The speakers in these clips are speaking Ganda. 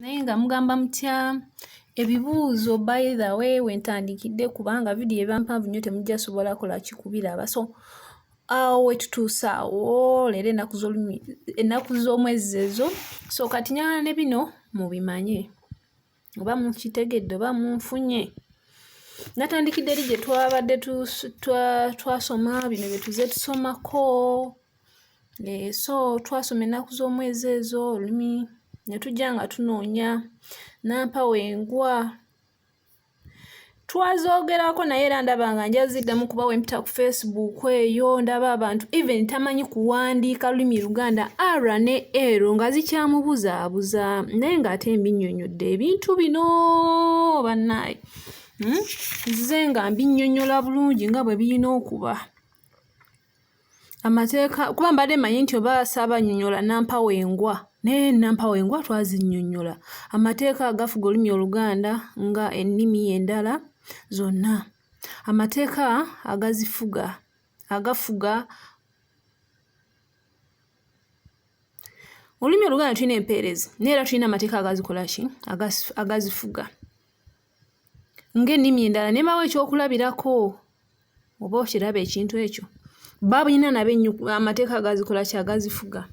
Naye nga mugamba mutya ebibuuzo? By the way, wentandikidde kubanga vidiyo eba mpanvu nnyo, temujja sobola kola kikubiraba. So awo wetutuuse awo leero, ennaku z'olulimi, ennaku z'omwezi ezo. So kati nyagala ne bino mubimanye, oba mukitegedde oba munfunye. Natandikidde eri gye twabadde twasoma bino bye tuze tusomako. So twasoma ennaku z'omwezi ezo, olulimi, ne tujja nga tunoonya nampawengwa. Twazoogerako, naye era ndaba nga njaziddamu, kuba wempita ku Facebook eyo ndaba abantu even tamanyi kuwandiika lulimi Luganda, R ne L nga zikyamubuzaabuza, naye ng'ate mbinnyonnyodde ebintu bino. Bannaaye, Nzize nga mbinnyonnyola bulungi nga bwe birina okuba amateeka, kuba mbadde mmanyi nti oba saabannyonnyola nampawengwa, naye nampawengwa twazinnyonnyola, amateeka agafuga olulimi Oluganda nga ennimi endala zonna, amateeka agazifuga, agafuga olulimi Oluganda. Tulina empeerezi, naye era tulina amateeka agazikola ki, agazifuga ng'ennimi endala. Ne mbawa ekyokulabirako, oba okiraba ekintu ekyo, babulina nabo amateeka agazikola ki, agazifuga,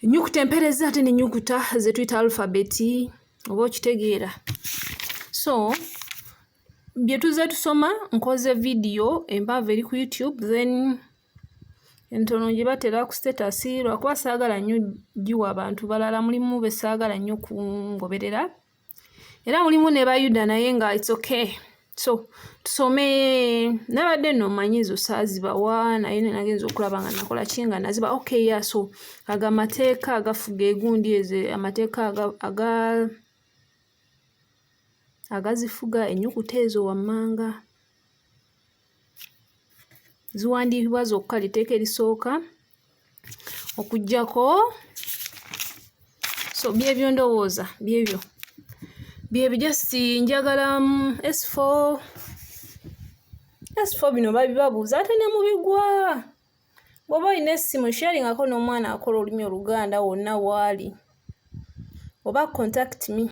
ennyukuta empeerezi ate n'ennyukuta ze tuyita alphabet, oba okitegeera. So bye tuzze tusoma, nkoze vidiyo empanvu eri ku YouTube, then entono gye batera ku status, lwakuba saagala nnyo giwa abantu balala. Mulimu be saagala nnyo kungoberera, era mulimu ne Bayuda, naye nga it's okay. So tusome. Nabadde nno mmanyi ezo saazibawa, naye nagenza okulaba nga nakola ki, nga naziba. Okay, yeah. So ago amateeka agafuga egundi ezo, amateeka aga agazifuga ennyukuta ezo wammanga ziwandiikibwa zokka, liteeka erisooka okuggyako. So byebyo, ndowooza byebyo byebyo. Just njagala S4, S4 bino babibabuuza ate ne mubigwa. Bw'oba olina essimu, sharingako n'omwana akola olulimi Oluganda wonna waali, oba contact me.